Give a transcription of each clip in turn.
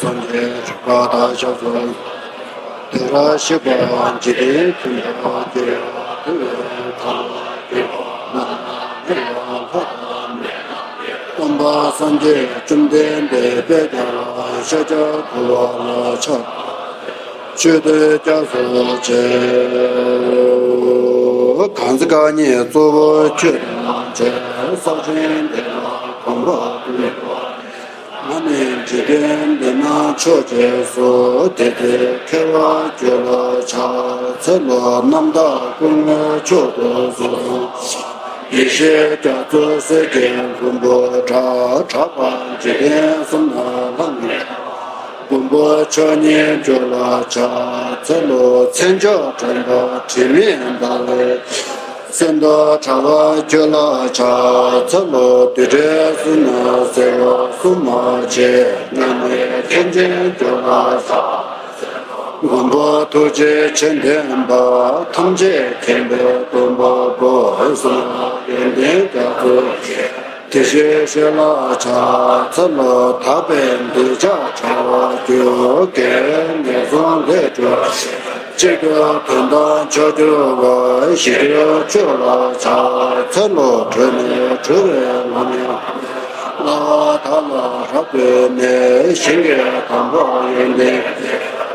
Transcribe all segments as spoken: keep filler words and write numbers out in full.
སངས་རྒྱས་རིག་པ་དང་ཞབས་སུ། དེ་ལ་གཤེགས་པ་འཇིག་རྟེན་ཀུན་ཏུ་སྐྱེ་བ་དེ་བས་ཐར་པ་དགེ་བ་རྣམས་མེད་པ་ལྷ་དང་མི་རྣམས་ཀྱི། སྟོན་པ་སངས་རྒྱས་བཅོམ་ལྡན་འདས་དཔལ་ལྡན་ལ་ཤཱཀྱ་ཐུབ་པ་ལ་ཕྱག་འཚལ་ལོ། མཆོད་བསྟོད་རྒྱ་མཚོ་ཆེ། གང་ཚེ་རྐང་གཉིས་གཙོ་བོ་ཁྱོད་དང་མཇལ། ས་ཆེན་འདི་ལ་གོམ་པ་བདུན། ང་ནི་འཇིག་རྟེན་འདི་ན་མཆོག་ཅེས་སོ། དེ་ཚེ་མཁས་པ་ཁྱོད་ལ་ཕྱག་འཚལ་ལོ། རྣམ་དག་སྐུ་དངོས་མཆོག་ཏུ་གཟིགས་གསུང་། ཡེ་ཤེས་རྒྱ་མཚོ་སེར་སྐྱའི་མགོན་པོ་གྲགས། གྲགས་པ་འཇིག་རྟེན་གསུམ་ན་ལྷང་ངེ་བ། མགོན་པོ་མཆོག་བརྙེས་ཁྱོད་ལ་ཕྱག་འཚལ་ལོ། མཚན་མཆོག་དྲན་པ་དྲི་མེད་ཟླ་བའི། གསེར་མདོག་ཕྲ་བ་ཁྱོད་ལ་ཕྱག་འཚལ་ལོ། རྡུལ་བྲལ་གསུམ་ན་གསལ་བ་སྲུང་མ་ཆེ། མཉམ་མེད་མཁན་ཆེན་ཁྱོད་ལ་ཕྱག། མགོན་པོ་ཐུགས་རྗེ་ཆེ་ལྡན་པ། ཐམས་ཅད་མཁྱེན་པའི་སྟོན་པ་པོ། གསུང་ཡོན་ཏན་རྒྱ་མཚོ་ཆེ། དེ་བཞིན་གཤེགས་ལ་ཕྱག་འཚལ་ལོ། དག་པའི་གདུལ་བྱ་ཕྲ་བ་ཁྱོད། དགེ་བའི་ངན་སོང་ལས་གྲོལ། གཅིག་ཏུ་དོན་དམ་མཆོག་གྱུར་པ། ཞི་ཁྲོ་ཁྱོད་ལ་ཕྱག་འཚལ་ལོ། ཁྲོས་ནས་གྲོལ་བའི་ལམ་ཡང་། སླ་བ་དག་ལ་རབ་བཏུད་ནས། ཞིང་གི་དམ་པ་ཡོན་ཏན།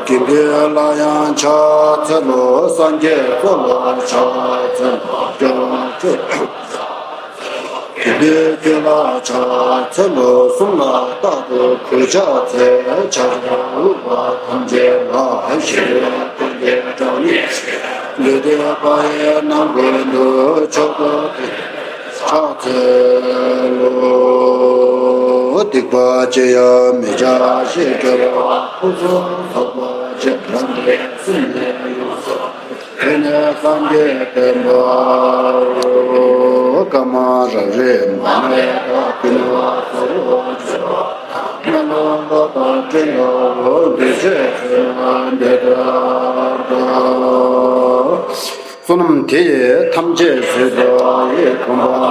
དགེ་འདུན་ལ་ཡང་ཕྱག་འཚལ་ལོ། སངས་རྒྱས་གཙོ་ལ་ཕྱག་འཚལ་ལོ། སྐྱོབ་པ་ཁྱོད། དགེ་འདུན་ཁྱོད་ལ་ཕྱག་འཚལ་ལོ། གསུང་ལ་རྟག་ཏུ་གུས་ཕྱག་འཚལ། ཕྱག་རྒྱ་དབུལ་བ་ཐམས་ཅད་ལ། ཞི་བའི་མཐུ་ལྡན་གྲངས་མེད་ཆེ། ལུས་རྟེན་པ་ཡི་ནང་ཀུན་ཏུ། མཆོག་ཏུ་དེང་ཕྱག་འཚལ་ལོ། སྡིག་པ་ཅི་ཡང་མི་བྱ་ཞིང་། སྒྲོལ་བ་ཕུན་སུམ་ཚོགས་པ་ཆེ། རང་གི་སེམས་ནི་ཡོངས་སུ། དེ་ནས་སངས་རྒྱས་བསྟན་པ་ཀ་མ་ར་རི་མ་ཎི་དང་ཀུན་ལ་གསོལ་བ་འདེབས། སྨོན་ལམ་བཏབ་པ་སྤྲིན་ལྟ་བུ། འདུས་བྱས་ཚོགས་རྣམས་འདི་ལྟར་གྲོལ། བསོད་ནམས་དེ་ཡིས་ཐམས་ཅད་གཟིགས་པ་ཡི། གོ་འཕང་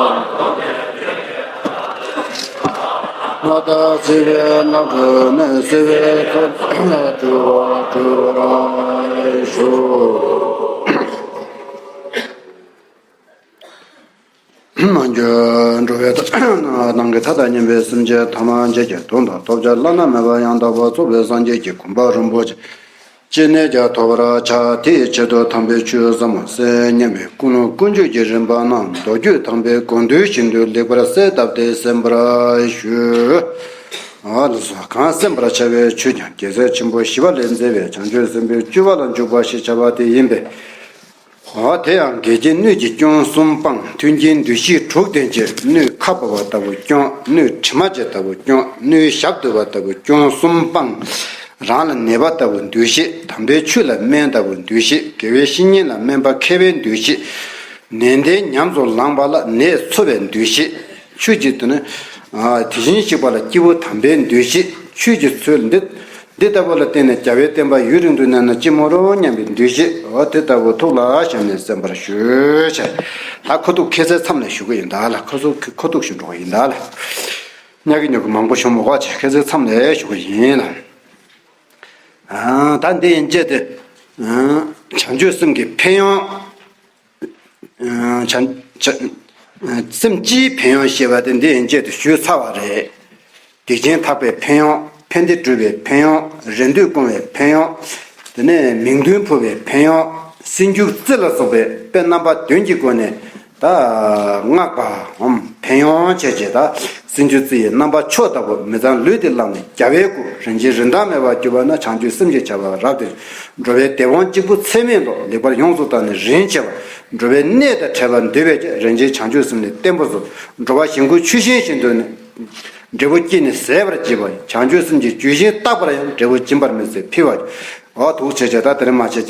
མངའ་བདག་སྲིད་པའི་ནགས་ཁྲོད་ནས། སྲིད་པའི་མཚོ་ལས་འགྲོ་བ་སྒྲོལ་བར་ཤོག། མ་གྱུར་འགྲོ་བའི་ནང་གི་མཐའ་དང་མཉམ་པའི་སེམས་ཅན་ཐ་མལ་འཇིག་རྟེན་དོན་དང་ལྡོག་པ། བླ་ན་མེད་པ་ཡང་དག་པར་རྫོགས་པའི་སངས་རྒྱས་ཀྱི་གོ་འཕང་རིན་པོ་ཆེ་ཅི་ནས་ཀྱང་ཐོབ་པར་བྱ། དེའི་ཆེད་དུ་དམ་པའི་ཆོས་ཟབ་མོ་གསན་སྙམ་པའི་ཀུན་སློང་ཀུན་སྤྱོད་ཀྱི་རིམ་པ་རྣམས་མདོ་རྒྱུད་དམ་པའི་དགོངས་དོན་བཞིན་དུ་ལེགས་པར་གསལ་བཏབ་སྟེ་གསན་པར་ཞུ། ཨ་ལགས་སོ། གང་གསན་པར་བྱ་བའི་ཆོས་ཀྱང་རྒྱལ་སྲས་ཆེན་པོ་ཞི་བ་ལྷས་མཛད་པའི་བྱང་ཆུབ་སེམས་དཔའི་སྤྱོད་པ་ལ་འཇུག་པ་ཞེས་བྱ་བ་དེ་ཡིན་པས། འོ་དེ་ཡང་འགལ་རྐྱེན་སྣོད་ཀྱི་སྐྱོན་གསུམ་སྤངས། མཐུན་རྐྱེན་འདུ་ཤེས་དྲུག་ལྡན་གྱི་སྣོད་ཁ་འབབ་པ་ལྟ་བུ་སྐྱོན། སྣོད་དྲི་མ་ཅན་ལྟ་བུ་སྐྱོན། སྣོད་ཞབས་རྡོལ་བ་ལྟ་བུ་སྐྱོན་གསུམ་སྤངས། རང་ལ་ནད་པ་ལྟ་བུ་འདུ་ཤེས། དམ་པའི་ཆོས་ལ་སྨན་ལྟ་བུ་འདུ་ཤེས། དགེ་བའི་བཤེས་གཉེན་ལ་སྨན་པ་མཁས་པའི་འདུ་ཤེས། ནན་ཏན་ཉམས་སུ་བླངས་པ་ལ་ནད་འཚོ་བའི་འདུ་ཤེས། ཆོས་ཀྱི་དེ་ནི་ཨ་དེ་བཞིན་གཤེགས་པ་ལ་སྐྱེས་བུ་དམ་པའི་འདུ་ཤེས། ཆོས་ཀྱི་ཚུལ་འདི་འདི་ལྟ་བུ་ལ་བརྟེན་ནས་རྒྱལ་བའི་བསྟན་པ་ཡུན་རིང་དུ་གནས་ན་ཅི་སྨོ་རོ་སྙམ་པའི་འདུ་ཤེས། འོ་དེ་ལྟ་བུ་ཐུགས་ལ་བཞག་ནས་གསན་པར་ཞུ་བྱས། ད་ཁ་ཐུག་ཁ་སང་མཚམས་ལ་ཞུ་གི་ཡིན་ད་ལ། ཁ་ཐུག་ཁ་ཐུག་ཞུ་འགྲོ་གི་ཡིན་ད་ལ། ཉག་གི་ཉོག་གི་མང་པོ་ཞུ་མི་དགོས་བྱས། ཁ་སང་མཚམས་ལ་ཞུ་གི་ཡིན་ལ། ཨ་ད་འདི་ཡན་ཆད་དེ་ཨ་བྱང་ཆུབ་སེམས་ཀྱི་ཕན་ཡོན། བྱང་བྱང་སེམས་སྤྱིའི་ཕན་ཡོན་ཞེས་པ་དེ་འདི་ཡན་ཆད་དུ་ཞུས་ཚར་བ་རེད། སྡིག་ཅན་དག་པའི་ཕན་ཡོན། ཕན་བདེ་སྒྲུབ་པའི་ཕན་ཡོན། རེ་འདོད་སྐོང་བའི་ཕན་ཡོན། དེ་ནས་མིང་དོན་འཕུལ་བའི་ཕན་ཡོན། སྲིད་འབྱོར་རྩི་ལ་སོགས་པའི་དཔེ་རྣམ་པ་བདུན་གྱི་སྒོ་ནས་ད་བསྔགས་པའམ་ཕན་ཡོན་བྱས་བྱས། ད་སྲིད་འབྱོར་རྩི་ཡི་རྣམ་པ་མཆོག་ལྟ་བུ་མི་ཚངས་ལུས་འདི་བླངས་ནས་རྒྱལ་བའི་སྐུ་རིན་ཆེན་རིན་ཐང་མེད་པར་གྱུར་པ་ན། བྱང་ཆུབ་སེམས་ཀྱི་བྱ་བ་རབ་ཏུ་འགྲོ་བའི་བདེ་དབང་གཅིག་པུ་ཚད་མེད་ལོ་ལེགས་པར་ཡོངས་སུ་བརྟགས་ནས་རིན་ཆེ་བ། འགྲོ་བའི་གནས་དང་བྲལ་བར་འདོད་པས་ཀྱང་རིན་ཆེན་བྱང་ཆུབ་སེམས་ནི་བརྟན་པོར་གསུངས། འགྲོ་བ་ཞིང་ཀུན་ཆུ་ཤིང་བཞིན་དུ་ནི། འབྲས་བུ་སྐྱེས་ནས་ཟད་པར་བགྱིད་པ། བྱང་ཆུབ་སེམས་ཀྱི་ལྗོན་ཤིང་བཏབ་པར་ཡང་འབྲས་བུ་སྦྱིན་པར་མི་འཛད་འཕེལ་བར། འོ་དུ་བྱས་བྱས་ད་དེ་རིང་མ་བྱས་བྱས་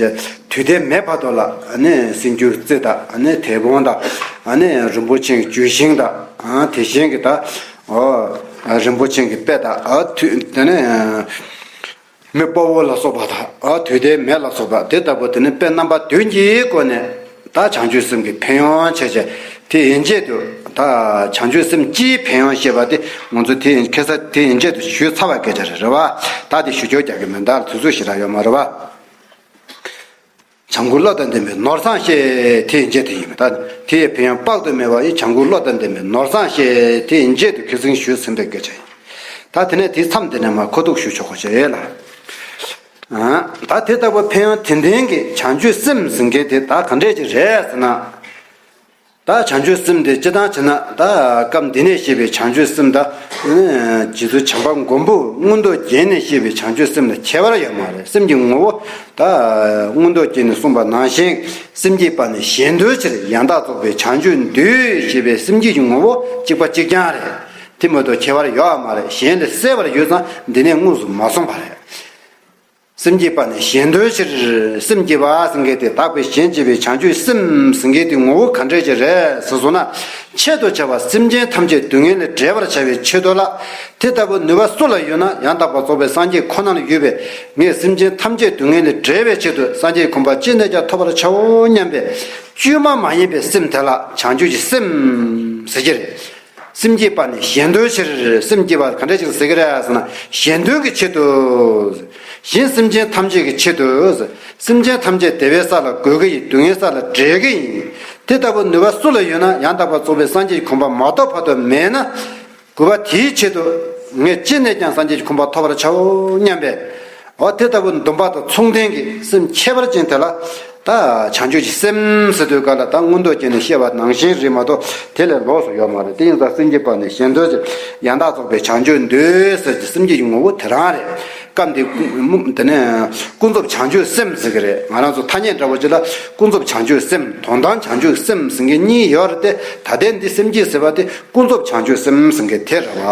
དུས་དེ་མེད་བར་དུ་ལ་ཨ་ནི་སྲིད་འབྱོར་རྩི་དང་ཨ་ནི་དེད་དཔོན་དང་ཨ་ནི་རིན་པོ་ཆེའི་ལྗོན་ཤིང་དང་ཨ་དེ་བཞིན་གྱི་ད་འོ་རིན་པོ་ཆེའི་དཔེ་དང་ཨ་དུས་དེ་ནི། མི་དཔའ་བོ་ལ་སོགས་པ་དང་ཨ་དུས་མཐའི་མེ་ལ་སོགས་པ་དེ་ལྟ་བུ་དེ་ནི་དཔེ་རྣམ་པ་བདུན་གྱི་སྒོ་ནས་ད་བྱང་ཆུབ་སེམས་ཀྱི་ཕན་ཡོན་བྱས་བྱས་དེ་ཡན་ཆད་དུ་ ད་བྱང་ཆུབ་སེམས་སྤྱིའི་ཕན་ཡོན་བཤད་པ་དེ་ང་ཚོ་དེ་ཁ་སང་དེ་ཡན་ཆད་དུ་ཞུས་ཚར་བ་སྐད་ཆ་རེད། རེད་བ། ད་དེ་ཞུ་སྐྱོར་རྒྱག་གི་མིན། ད་དུས་ཚོད་ཞེ་དྲག་ཡོད་མ་རེད་བ། བྱ་འགུལ་བློ་དང་ལྡན་པའི་ནོར་བཟང་བཤད། དེ་ཡན་ཆད་དུ་ཡིན་པ། ད་དེ་ཡི་ཕན་ཡོན་དཔག་ཏུ་མེད་པ་ཡི་བྱ་འགུལ་བློ་དང་ལྡན་པའི་ནོར་བཟང་བཤད། དེ་ཡན་ཆད་དུ་ཁ་སང་ཞུས་ཟིན་པའི་སྐད་ཆ་ཡིན། ད་དེ་ནས་དེའི་མཚམས་དེ་ནས་མར་ཁ་ཐུག་ཞུ་ཆོག་གོ་ཞེས་ལ། ཨ། ད་དེ་ལྟ་བུ་ཕན་ཡོན་དེ་ལྡན་གྱི་བྱང་ཆུབ་སེམས་ཟེར་མཁན་དེ་ད་ག་འདྲས་ཅིག་རེད་ཟེར་ན། ད་བྱང་ཆུབ་སེམས་དེ་སྤྱིར་བཏང་བྱས་ན་ད་སྐབས་འདི་ནས་བཤད་པའི་བྱང་ཆུབ་སེམས་དང་། རྗེ་བཙུན་བྱམས་པ་མགོན་པོ་མངོན་རྟོགས་རྒྱན་ནས་བཤད་པའི་བྱང་ཆུབ་སེམས་ལ་ཁྱད་པར་ཡོད་མ་རེད། སེམས་ཀྱི་ངོ་བོ་ད་མངོན་རྟོགས་རྒྱན་ནས་གསུངས་པ་ནང་བཞིན། སེམས་བསྐྱེད་པ་ནི་གཞན་དོན་ཕྱིར། ཡང་དག་རྫོགས་པའི་བྱང་ཆུབ་འདོད། ཞེས་པའི་སེམས་བསྐྱེད་ཀྱི་ངོ་བོ་གཅིག་པ་གཅིག་རྐྱང་རེད། དེ་མ་གཏོགས་ཁྱད་པར་ཡོད་མ་རེད། གཞན་ལས་གསལ་བར་ཡོད་ཙང་འདི་ནས་དངོས་སུ་མ་གསུངས་པ་རེད། སེམས་བསྐྱེད་པ་ནི་གཞན་དོན་ཕྱིར། སེམས་བསྐྱེད་པ་ཟེར་མཁན་དེ་དག་པའི་གཞན་གཅེས་པའི་བྱང་ཆུབ་སེམས་ཟེར་མཁན་དེ་ངོ་བོ་ག་འདྲས་ཅིག་རེད་ཟེར་སོང་ན། ཆེད་དུ་བྱ་བ་སེམས་ཅན་ཐམས་ཅད་སྡུག་བསྔལ་ལས་བསྒྲལ་བར་བྱ་བའི་ཆེད་དུ་ལ། དེ་ལྟ་བུ་ནུས་པ་སུ་ལ་ཡོད་ན་ཡང་དག་པར་རྫོགས་པའི་སངས་རྒྱས་ཁོ་ན་ལ་ཡོད་པས། ངས་སེམས་ཅན་ཐམས་ཅད་སྡུག་བསྔལ་ལས་བསྒྲལ་བའི་ཆེད་དུ་སངས་རྒྱས་གོ་འཕང་ཅི་ནས་ཀྱང་ཐོབ་པར་བྱའོ་སྙམ་པའི་བཅོས་མ་མ་ཡིན་པའི་སེམས་དེ་ལ་བྱང་ཆུབ་ཀྱི་སེམས་ཟེར་གྱི་རེད། སེམས་བསྐྱེད་པ་ནི་གཞན་དོན་ཕྱིར། སེམས་བསྐྱེད་པ་ག་འདྲ་ཞིག་ཟེར་གྱི་རེད་ཟེར་ན། གཞན་དོན་གྱི་ཆེད་དུ། གཞན་སེམས་ཅན་ཐམས་ཅད་ཀྱི་ཆེད་དུ། སེམས་ཅན་ཐམས་ཅད་བདེ་བའི་ས་ལ་འགོད་ཀྱི་ཡིན། སྡུག་བསྔལ་ས་ལ་བསྒྲལ་གྱི་ཡིན། དེ་ལྟ་བུ་ནུས་པ་སུ་ལ་ཡོད་ན་ཡང་དག་པར་རྫོགས་པའི་སངས་རྒྱས་ཀྱི་གོ་འཕང་མ་ཐོབ་བར་དུ་མེད་ན། གུས་པ་དེའི་ཆེད་དུ་ངས་ཅི་ནས་ཀྱང་སངས་རྒྱས་ཀྱི་གོ་འཕང་ཐོབ་པར་བྱའོ་སྙམ་པས། འོ་དེ་ལྟ་བུ་འདུན་པ་དང་མཚུངས་ལྡན་གྱི་སེམས་ཁྱད་པར་ཅན་དེ་ལ་ད་བྱང་ཆུབ་ཀྱི་སེམས་ཟེར་དུས་ག་ལ་ད་མངོན་རྟོགས་རྒྱན་ནས་བཤད་པ་ནང་བཞིན་རེད་མ་གཏོགས་དེ་ལས་ལོགས་སུ་ཡོད་མ་རེད། དེ་ཡིན་ཙང་སེམས་བསྐྱེད་པ་ནི་གཞན་དོན་ཕྱིར། ཡང་དག་རྫོགས་པའི་བྱང་ཆུབ་འདོད་ཟེར་གྱི་སེམས་བསྐྱེད་ཀྱི་ངོ་བོ་དེ་རང་རེད། སྐབས་འདི་དེ་ནས་ཀུན་རྫོབ་བྱང་ཆུབ་སེམས་ཟེར་གྱི་རེད། ང་རང་ཚོ་ཐ་སྙད་འདྲ་བོ་ཅིག་ལ་ཀུན་རྫོབ་བྱང་ཆུབ་སེམས་དོན་དམ་བྱང་ཆུབ་སེམས་ཟེར་མཁན་གཉིས་ཡོད་རེད་དེ། ད་ལྟའི་འདི་སེམས་བསྐྱེད་ཟེར་བ་དེ་ཀུན་རྫོབ་བྱང་ཆུབ་སེམས་ཟེར་མཁན་དེ་རེད་བ།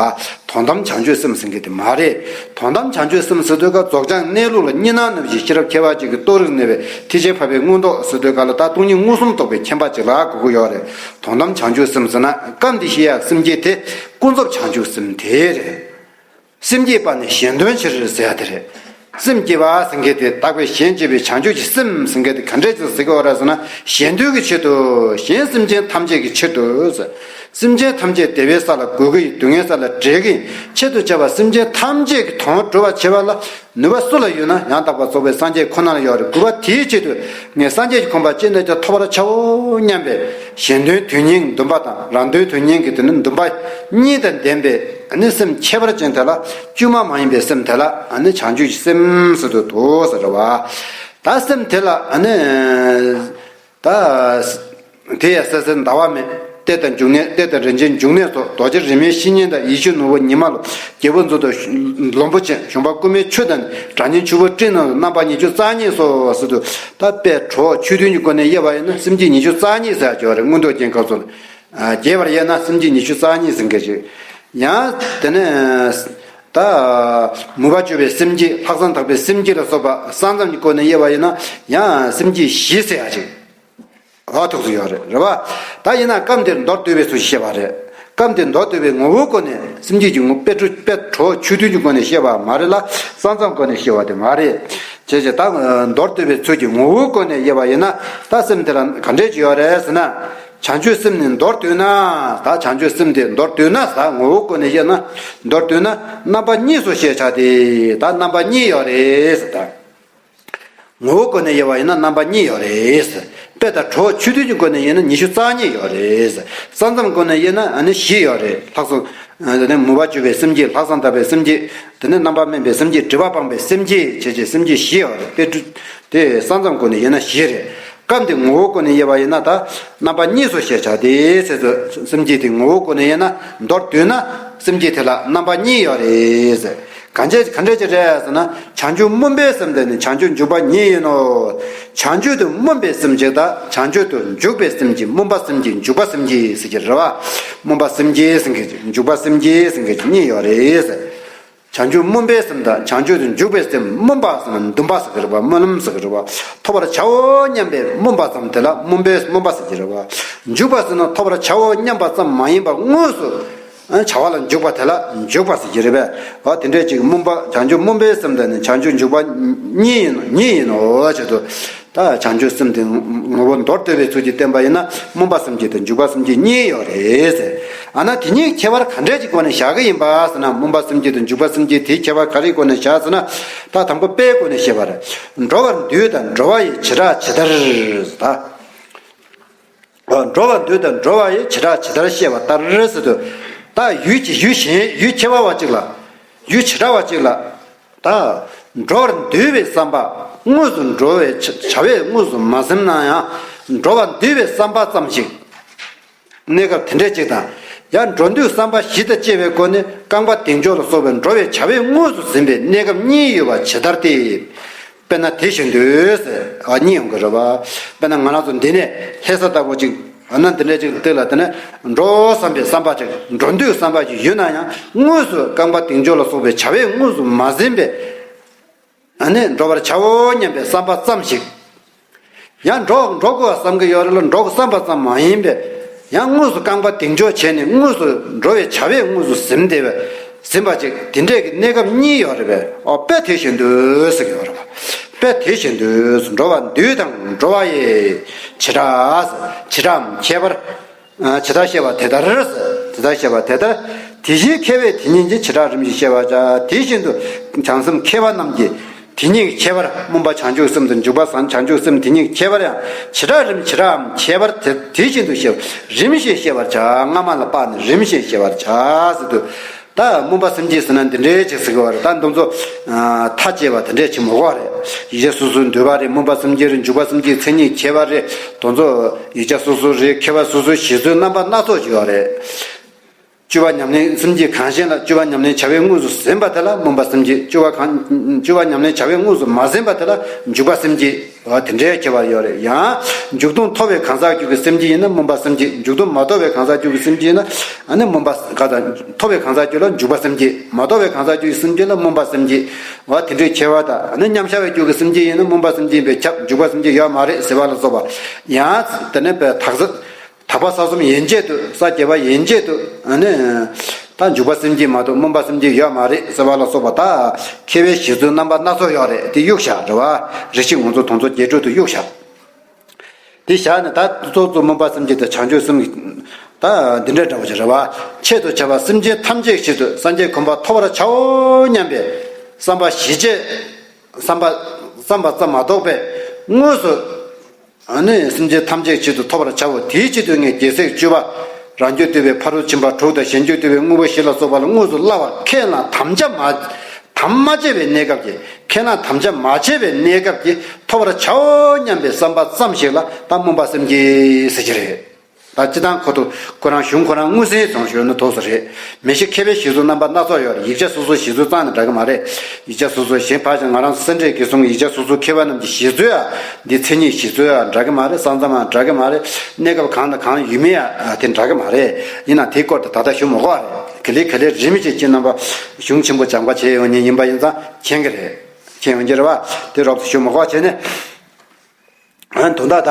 དོན་དམ་བྱང་ཆུབ་སེམས་ཟེར་མཁན་དེ་མ་རེད། དོན་དམ་བྱང་ཆུབ་སེམས་ཟེར་དུས་ཀ་རྫོགས་བྱང་གནས་ལུགས་ལ་གཉིས་སྣང་ནུབ་ཀྱི་ཤེས་རབ་ཁྱད་པར་ཅན་གྱི་རྟོགས་རིགས་གནས་པའི་ཐེག་ཆེན་འཕགས་པའི་མངོན་རྟོགས་ཟེར་དུས་ཀ་ལ་ད་སྟོང་ཉིད་མངོན་སུམ་རྟོགས་པའི་མཁྱེན་པ་ཅིག་ལ་གོ་གི་ཡོད་རེད། དོན་དམ་བྱང་ཆུབ་སེམས་ཟེར་ན་སྐབས་འདི་བཤད་ཡག་སེམས་བསྐྱེད་དེ་ཀུན་རྫོབ་བྱང་ཆུབ་སེམས་དེ་རེད། སེམས་བསྐྱེད་པ་ནི་གཞན་དོན་ཕྱིར་ཟེར་ཡ་དེ་རེད། སེམས་བསྐྱེད་པ་ཟེར་མཁན་དེ་དག་པའི་གཞན་གཅེས་པའི་བྱང་ཆུབ་ཀྱི་སེམས་ཟེར་མཁན་དེ་ག་འདྲས་ཅིག་ཟེར་གྱི་ཡོད་རེད་ཟེར་ན། གཞན་དོན་གྱི་ཆེད་དུ། གཞན་སེམས་ཅན་ཐམས་ཅད་ཀྱི་ཆེད་དུ་ཟེར། སེམས་ཅན་ཐམས་ཅད་བདེ་བའི་ས་ལ་འགོད་ཀྱི་ཡིན། སྡུག་བསྔལ་ས་ལ་བསྒྲལ་གྱི་ཡིན། ཆེད་དུ་བྱ་བ་སེམས་ཅན་ཐམས་ཅད་ཀྱི་དོན་སྒྲུབ་པར་བྱེད་པ་ལ་ནུས་པ་སུ་ལ་ཡོད་ན་ཡང་དག་པར་རྫོགས་པའི་སངས་རྒྱས་ཁོ་ན་ལ་ཡོད་རེད། གུས་པ་དེའི་ཆེད་དུ་ངས་སངས་རྒྱས་ཀྱི་གོ་འཕང་ཅི་ནས་ཀྱང་ཐོབ་པར་བྱའོ་སྙམ་པའི་གཞན་དོན་དོན་གཉེར་འདུན་པ་དང་རང་དོན་དོན་གཉེར་གྱི་དེ་ནི་འདུན་པ་གཉིས་དང་ལྡན་པའི་ཨ་ནི་སེམས་ཁྱད་པར་ཅན་དེ་ལ་བཅོས་མ་མ་ཡིན་པའི་སེམས་དེ་ལ་ཨ་ནི་བྱང་ཆུབ་ཀྱི་སེམས་ཟེར་དུ་འདུག་ཟེར་བ། ད་སེམས་དེ་ལ་ཨ་ནི་ད་དེ་ཡང་སེམས་ཟེར་འདའ་བ་མེད། གཏད་དང་འཇུག་གནས། གཏད་དང་རིན་ཆེན་འཇུག་གནས་སོགས། རྡོ་རྗེ་རིས་མེད་བཤེས་གཉེན་དང་། ཡེ་ཤེས་ནོར་བུ་ཉི་མ་ལོ། རྒྱལ་པོ་མཛོད་དང་ལོངས་སྤྱོད་ཆེན། གཞོང་པ་ཀུ་མུད་ཆུ་དང་ནི། སྒྲ་སྙན་ཆུ་བོའི་སྤྲིན་རྣམས་སོ། རྣམ་པ་ཉི་ཤུ་རྩ་གཉིས་སོ་ཟེར་དུ། ད་དཔེ་གྲོགས་ཆོས་མཐུན་གྱི་སྒོ་ནས་དབྱེ་བ་ཡིན་ན་སེམས་བསྐྱེད་ཉི་ཤུ་རྩ་གཉིས་ཟེར་ཡ་ཅིག་ཡོད་རེད། མངོན་རྟོགས་རྒྱན་སྐབས་སུ་ལ། རྒྱས་པར་དབྱེ་ན་སེམས་བསྐྱེད་ཉི་ཤུ་རྩ་གཉིས་ཟེར་མཁན་ཅིག། ཡང་དེ་ནས་ད་མོས་པ་སྤྱོད་པའི་སེམས་བསྐྱེད། ལྷག་བསམ་དག་པའི་སེམས་བསྐྱེད་ལ་སོགས་པ་ས་མཚམས་ཀྱི་སྒོ་ནས་དབྱེ་བ་ཡིན་ན་ཡང་སེམས་བསྐྱེད་བཞི་ཟེར་ཡ་ཅིག། འོ་ཐུགས་སུ་ཡོད་རེད། རེད་བ། ད་ཡིན་ན་སྐབས་འདིར་མདོར་བསྡུས་པའི་ཚུལ་བཤད་པ་རེད། སྐབས་འདིར་མདོར་བསྡུས་པའི་ངོ་བོའི་སྒོ་ནས་སེམས་བསྐྱེད་ཀྱི་ངོ་བོ་དཔེ་གྲོགས་དཔེ་གྲོགས་ཆོས་མཐུན་གྱི་སྒོ་ནས་བཤད་པ་མ་རེད་ལ། ས་མཚམས་སྒོ་ནས་བཤད་པ་དེ་མ་རེད། བྱས་ཙང་ད་མདོར་བསྡུས་པའི་ཚུལ་གྱི་ངོ་བོའི་སྒོ་ནས་དབྱེ་བ་ཡིན་ན་ད་སེམས་དེ་ལ་ག་འདྲས་ཅིག་ཡོད་རེད་ཟེར་ན། བྱང་ཆུབ་སེམས་ནི་མདོར་བསྡུས་ན། ད་བྱང་ཆུབ་སེམས་དེ་མདོར་བསྡུས་ན་ཟེར། ངོ་བོའི་སྒོ་ནས་དབྱེ་ན། མདོར་བསྡུས་ན་རྣམ་པ་གཉིས་སུ་ཤེས་བྱ་སྟེ། ད་རྣམ་པ་གཉིས་ཡོད་རེད་ཟེར་ད། ངོ་བོའི་སྒོ་ནས་དབྱེ་བ་ཡིན་ན་རྣམ་པ་གཉིས་ཡོད་རེད། དཔེ་དང་གྲོགས་ཆོས་མཐུན་གྱི་སྒོ་ནས་དབྱེ་ན་ཉི་ཤུ་རྩ་གཉིས་ཡོད་རེད། ས་མཚམས་སྒོ་ནས་དབྱེ་ན་ཨ་ནི་བཞི་ཡོད་རེད། ལྷག་བསམ། དེ་ནས་མོས་པ་སྤྱོད་པའི་སེམས་བསྐྱེད། ལྷག་བསམ་དག་པའི་སེམས་བསྐྱེད། དེ་ནས་རྣམ་པར་སྨིན་པའི་སེམས་བསྐྱེད། སྒྲིབ་པ་སྤངས་པའི་སེམས་བསྐྱེད་བྱས་བྱས་སེམས་བསྐྱེད་བཞི་ཡོད་རེད། དཔེ་དེ་ས་མཚམས་སྒོ་ནས་དབྱེ་ན་བཞི་རེད། སྐབས་འདི་ངོ་བོའི་སྒོ་ནས་དབྱེ་བ་ཡིན་ན་ད་རྣམ་པ་གཉིས་སུ་ཤེས་བྱ་སྟེ་ཟེར་ཚུལ། སེམས་བསྐྱེད་དེ་ངོ་བོའི་སྒོ་ནས་དབྱེ་ན་མདོར་བསྡུས་ན་སེམས་བསྐྱེད་དེ་ལ་རྣམ་པ་གཉིས་ཡོད་རེད་ཟེར། གང་བྱས་ག་འདྲས་ཅིག་རེད་ཟེར་ན། བྱང་ཆུབ་སྨོན་པའི་སེམས་དེ་ནི་བྱང་ཆུབ་འཇུག་པ་ཉིད་ཡིན་ནོ། བྱང་ཆུབ་ཏུ་སྨོན་པའི་སེམས་གཅིག་དང་བྱང་ཆུབ་ཏུ་འཇུག་པའི་སེམས་གཅིག། སྨོན་པ་སེམས་གཅིག་འཇུག་པ་སེམས་གཅིག་ཟེར་གྱི་རེད་བ། སྨོན་པ་སེམས་གཅིག་ཟེར་མཁན་གཅིག། འཇུག་པ་སེམས་གཅིག་ཟེར་མཁན་གཅིག་གཉིས་ཡོད་རེད་ཟེར། བྱང་ཆུབ་སྨོན་པའི་སེམས་དང་བྱང་ཆུབ་ཏུ་འཇུག་པའི་སེམས། སྨོན་པ་ཟེར་ན་འདུན་པ་ཟེར་གྱི་རེད་བ། སྨོན་ལམ་ཟེར་གྱི་རེད་བ། ཐོབ་པར་བྱའོ་སྙམ་པའི་སྨོན་པ་ཙམ་དེ་ལ་སྨོན་པའི་སྨོན་པ་ཟེར་གྱི་རེད་བ། འཇུག་པ་ཟེར་ན་ཐོབ་པར་བྱའོ་སྙམ་པ་ཙམ་མ་ཡིན་པར་དངོས་སུ་བྱ་བ་ལ་འཇུག་པ་དེ་ལ་འཇུག་པ་ཟེར་གྱི་རེད་པས། འོ་དེ་འདྲས་ཅིག་སྨོན་པ། བྱང་ཆུབ་སྨོན་པའི་སེམས་དང་ནི་བྱང་ཆུབ་འཇུག་པ་གཉིས་ཡིན་ནོ། གཉིས་ཡིན་ནོ་ཞེས་སོ། ད་བྱང་ཆུབ་སེམས་དེ་ངོ་བོ་མདོར་བསྡུས་པའི་ཚུལ་གྱིས་བསྟན་པ་ཡིན་ན་སྨོན་པ་སེམས་བསྐྱེད་དང་འཇུག་པ་སེམས་བསྐྱེད་གཉིས་ཡོད་རེད་ཟེར། ཨ་ན་དེ་གཉིས་ཁྱད་པར་ག་འདྲས་ཀྱི་སྒོ་ནས་བཞག་གི་ཡིན་པ་ཟེར་ན། སྨོན་པ་སེམས་བསྐྱེད་དང་འཇུག་པ་སེམས་བསྐྱེད་དེའི་ཁྱད་པར་ག་རེའི་སྒོ་ནས་བཞག་ཟེར་ན། ད་དང་པོ་དཔེའི་སྒོ་ནས་བཤད་པ་རེད། འགྲོ་བར་འདུས་དང་འགྲོ་བ་ཡི་བྱེ་བྲག་ཇི་ལྟར་ཟེར། ད། འགྲོ་བར་འདུས་དང་འགྲོ་བ་ཡི་བྱེ་བྲག་ཇི་ལྟར་བཤད་པ་ལྟར་ཟེར་དུས། ད་ཡུལ་གྱི་ཡུལ་གཞན་ཡུལ་ཁྱད་པར་བ་གཅིག་ལ། ཡུལ་བྱེ་བྲག་པ་གཅིག་ལ། ད། འགྲོ་བར་འདུས་པའི་བསམ་པ། དངོས་སུ་འགྲོ་བའི་བྱ་བས་དངོས་སུ་མ་ཟིན་ན་ཡང་། འགྲོ་བར་འདུས་པའི་བསམ་པ་ཙམ་ཞིག་གནས་སྐབས་དེ་འདྲས་གཅིག་དང་། ཡང་འགྲོ་འདུས་བསམ་པ་བཞི་དང་བཅས་པའི་སྒོ་ནས་རྐང་པ་གདེང་འཇོག་ལ་སོགས་པའི་འགྲོ་བའི་བྱ་བས་དངོས་སུ་ཟིན་པའི་གནས་སྐབས་གཉིས་ཡོད་པ་ཇི་ལྟར་ཏེ། དཔེར་ན་དེ་བཞིན་དུ་ཟེར་བ་གཉིས་ཡོང་གི་རེད་བ། དཔེར་ན་ང་རང་ཚོ་འདི་ནས་ལྷ་ས་ལྟ་བུ་ཅིག་ཨ་ན་འདི་འདྲ་ཅིག་འདི་ལ་དེ་ནས་འགྲོ་བསམ་པའི་བསམ་པ་ཅིག་འགྲོ་འདོད་བསམ་པ་ཅིག་ཡོད་ན་ཡང་དངོས་སུ་རྐང་པ་གདེང་འཇོག་ལ་སོགས་པའི་བྱ་བས་དངོས་སུ་མ་ཟིན་པའི། ཨ་ནི་འགྲོ་བར་བྱའོ་སྙམ་པའི་བསམ་པ་ཙམ་ཞིག་ཡང་འགྲོ་འགྲོ་དགོས་བསམ་གྱི་ཡོད་རེད་ལ་འགྲོ་དགོས་བསམ་པ་ཙམ་མ་ཡིན་པས། ཡང་དངོས་སུ་རྐང་པ་གདེང་འཇོག་བྱས་ནས་དངོས་སུ་འགྲོ་བའི་བྱ་བས་དངོས་སུ་ཟིན་བསྡད་པས་ཟིན་པ་ཅིག་དེ་འདྲས་ཀྱི་གནས་སྐབས་གཉིས་ཡོད་རེད་པས། ཨོ་དཔེ་དེ་བཞིན་དུ་ཟེར་གྱི་ཡོད་རེད་པ། དཔེ་དེ་བཞིན་དུ་འགྲོ་བ་འདུས་དང་འགྲོ་བ་ཡི་བྱེ་བྲག་བྱེ་བྲག་ཁྱད་པར། ཇི་ལྟར་བཤད་པ་དེ་ལྟར། དེ་ལྟར་བཤད་པ་དེ་ལྟར། དེ་བཞིན་མཁས་པས་དེ་ཉིད་ཀྱི་བྱེ་བྲག་རིམ་བཞིན་བཤད་པར་བྱ། དེ་བཞིན་དུ་བྱང་སེམས་མཁས་པ་རྣམས་ཀྱིས་དེ་ཉིད་ཀྱི་ཁྱད་པར་སྨོན་པ་བྱང་ཆུབ་སེམས་དང་འཇུག་པ་བྱང་ཆུབ་སེམས་དེ་ཉིད་ཀྱི་ཁྱད་པར་ཡང་བྱེ་བྲག་རིམ་བྱེ་བྲག་གམ་ཁྱད་པར་དེ་དེ་བཞིན་དུ་བཤད་པ་རིམ་བཞིན་བཤད་པར་བྱ། སྔ་མ་ལ་དཔག་ནས་རིམ་བཞིན་བཤད་པར་བྱ་ཟེར་དུས། ད་སྨོན་པ་སེམས་བསྐྱེད་ཟེར་ན་འདི་འདྲའི་ཅིག་ཟེར་གི་བ་རེད། ད་འདི་ཚོ་མཐའ་དཔྱད་པ་དེ་འདྲས་ཅིག་མི་དགོས་རེད། ཡིག་ཆ་སོ་སོའི་འདུས་པ་རེད། སྨོན་པ་སེམས་བསྐྱེད་རེད། འཇུག་པ་སེམས་བསྐྱེད་མཚན་ཉིད་ཁྱད་པར་རེད། དེ་ཚོ་ཡིག་ཆ་སོ་སོ་རེད། མཁས་པ་སོ་སོའི་བཞེད་ཚུལ་རྣམ་པ་སྣ་ཚོགས་ཡོད་རེད། སྤྱོད་པ་ཉམས་ལེན་སེམས་བསྐྱེད་གང་ཞིག་ལ་སྤྱོད་པ་ཉམས་ལེན་བྱ་བས་དངོས་སུ་ཟིན་པ་དེ་ལ་སྨོན་པ་སེམས་བསྐྱེད། སྤྱོད་པ་གང་སྤྱོད་པ་ཉམས་ལེན་བྱ་བས་དངོས་སུ་མ་ཟིན་པ་དེ་ལ་འཇུག་པ་སེམས་བསྐྱེད། འོ་དེ་འདྲའི་ཁྱད་པར་ཡོད་རེད། ཡང་འཇུག་ལྡོག་ཐོབ་པའི་གང་ཟག་རྒྱུད་ཀྱི་སེམས་བསྐྱེད་ཡིན་ན་སྨོན་པ་སེམས་བསྐྱེད། འཇུག་ལྡོག་མ་ཐོབ་པའི་གང་ཟག་རྒྱུད་ཀྱི་སེམས་བསྐྱེད་ཡིན་ན་ཨ་ནི་སྨོན་པ་ག་ད་ཐོབ་པའི་གང་ཟག་རྒྱུད་ལ་འཇུག་པ་སེམས་བསྐྱེད། མ་ཐོབ་པའི་གང་ཟག་རྒྱུད་ཀྱི་སེམས་བསྐྱེད་ལ་སྨོན་པ་སེམས་བསྐྱེད། འོ་དེ་འདྲའི་ཁྱད་པར་དང་ཨ་ནི་མཉམ་གཞག་པའི་རྒྱུད་ཀྱི་སེམས་བསྐྱེད་ཡིན་ན་སྨོན་པ་སེམས་བསྐྱེད་ཡིན་པས་ཁྱབ། འཇུག་པ་སེམས་བསྐྱེད་ཡོད་མ་རེད་ཟེར་བ་ལ་སོགས་པ། ཡང་དེ་ནས་པའི་དག་ས། དག་པ་ས་གསུམ་ཡན་ཆད་དུ། ས་བརྒྱད་པ་ཡན་ཆད་དུ་ཨ་ནི། ད་འཇུག་པ་སེམས་བསྐྱེད་མ་གཏོགས་སྨོན་པ་སེམས་བསྐྱེད་ཡོད་མ་རེད་ཟེར་བ་ལ་སོགས་པ། ད་མཁས་པའི་བཞེད་ཚུལ་རྣམ་པ་སྣ་ཚོགས་ཡོད་རེད། དེ་གཡུག་བཞག་རེད་བ། རེ་ཞིག་ང་ཚོ་དོན་ཚོ་རྒྱས་སྤྲོས་དུ་གཡུག་བཞག་དེ་བཞག་ནས་ད་གཙོ་གཙོ་སྨོན་པ་སེམས་བསྐྱེད་དང་བྱང་ཆུབ་སེམས། ད་འདི་འདྲ་འདྲ་བོ་ཅིག་རེད་བ། ཆེད་དུ་བྱ་བ་སེམས་ཅན་ཐམས་ཅད་ཆེད་དུ་སངས་རྒྱས་གོ་འཕང་ཐོབ་པར་བྱའོ་སྙམ་པའི་བསམ་པ་ཞི་བྱེད། བསམ་པ་བསམ་པ་ཙམ་མ་གཏོགས་པའི་དངོས་སུ། ཨ་ནི་སེམས་ཅན་ཐམས་ཅད་ཆེད་དུ་ཐོབ་པར་བྱའོ། དེའི་ཆེད་དུ་ངས་རྒྱལ་སྲས་སྤྱོད་པ་རང་རྒྱུད་བསྡུས་པའི་ཕ་རོལ་ཕྱིན་པ་དྲུག་དང་གཞན་རྒྱུད་བསྡུས་པའི་དངོས་པོ་བཞི་ལ་སོགས་པ་ལ་དངོས་སུ་སླ་བར་ཁས་བླངས་དམ་བཅའ་མ་དམ་མ་བཅས་པའི་གནས་སྐབས་ཀྱི། ཁས་བླངས་དམ་བཅའ་མ་བྱས་པའི་གནས་སྐབས་ཀྱི་ཐོབ་པར་བྱའོ་སྙམ་པའི་བསམ་པ་ཙམ་ཞིག་ལ་ད་སྨོན་པ་སེམས་བསྐྱེད་ཟེར་གྱི་རེད། ད་སྤྱི་བཏང་ཁོ་ཐུག་ཁོ་རང་གཞུང་ཁོ་རང་མངོན་གསལ་ཙམ་ཞུས་ན་ཐུག་ས་རེད། མི་ཤེས་མཁས་པའི་བཞེད་ཚུལ་རྣམ་པ་སྣ་ཚོགས་ཡོད་རེད། ཡིག་ཆ་སོ་སོའི་བཞེད་ཚུལ་ཙམ་ནས་འདྲ་གི་མ་རེད། ཡིག་ཆ་སོ་སོ་གཞན་ཕར་ཞོག་ང་རང་ཚོ་སེ་འབྲས་དགེ་གསུམ་གྱི་ཡིག་ཆ་སོ་སོའི་མཁས་པ་རྣམས་ཀྱི་བཞེད་ཚུལ་ཡང་འདི་མཚན་ཉིད་བཞེད་ཚུལ་ཡང་འདྲ་གི་མ་རེད། ས་མཚམས་ཡང་འདྲ་གི་མ་རེད། གནས་སྐབས་གང་དང་གང་ཡོད་མེད་ཡང་དེ་འདྲ་གི་མ་རེད། ཡིན་ནའང་དེའི་སྐོར་དུ་ད་ལྟ་ཞུ་མི་དགོས་པ་རེད། ག་ལེ་ག་ལེ་རིམ་བཞིན་ཁྱེད་རྣམ་པ་གཞུང་ཆེན་པོ་སྦྱངས་པ་བྱས་ཡོང་མཁན་ཡིན་པ་ཡིན་ཙང་མཁྱེན་གི་རེད། མཁྱེན་ཡོང་གི་རེད་བ། དེ་རོབ་ཏུ་ཞུ་མི་དགོས་པ་བྱས་ནས། དོན་དག་ད་